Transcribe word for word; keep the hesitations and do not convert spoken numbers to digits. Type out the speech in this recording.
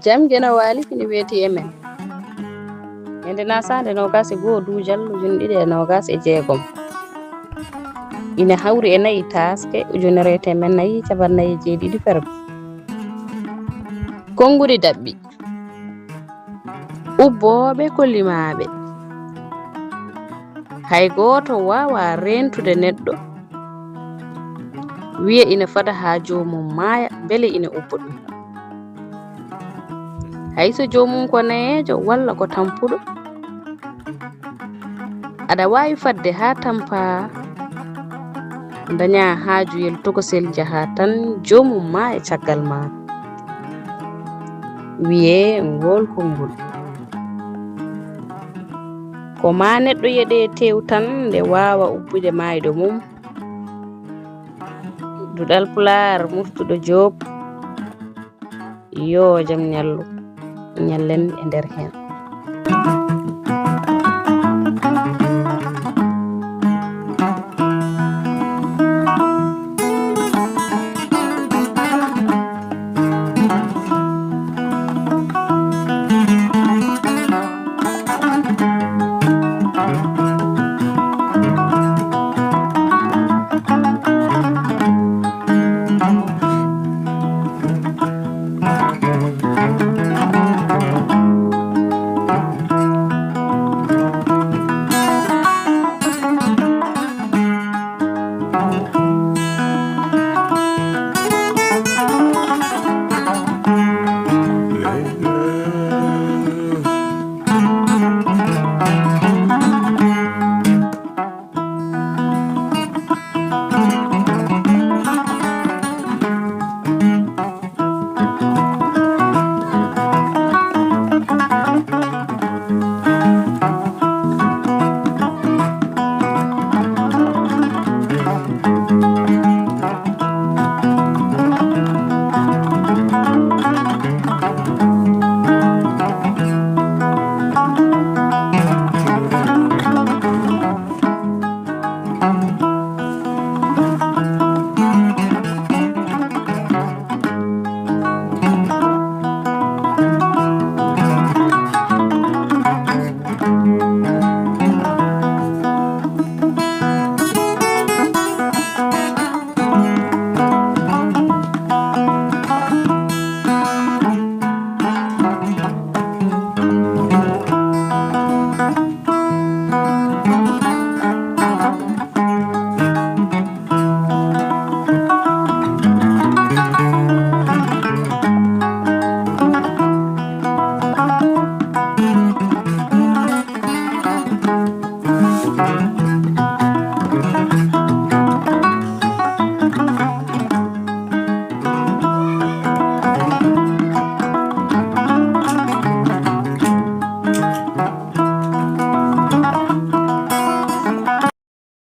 Jam jena waali kini weeti e men. Ñande nasaande noogas e goo duujal ujune ɗiɗi e noogas e jeegom. Ina hawri e nayi taaske ujunere e teemen nayi capanɗe nayi e jeeɗiɗi fergo. Konnguɗi daɓɓi. Ubbooɓe ko limaaɓe. Hay gooto waawaa reentude neɗɗo, wiya ina fada haa joomum maaya, mbele ina ubba ɗum. Hay so joomum ko nayeejo walla ko tampuɗo, aɗa waawi fadde haa tampaa, ndañaa haajuyel tokosel, njahaa tan joomum maaya caggal maa. Wiyee ngool konngol. Ko maa neɗɗo yeɗee teew tan nde waawa ubbude maayɗo mum. Duɗal Pulaar, Murtuɗo Joob, yoo jam ñallu, ñallen e nder heen.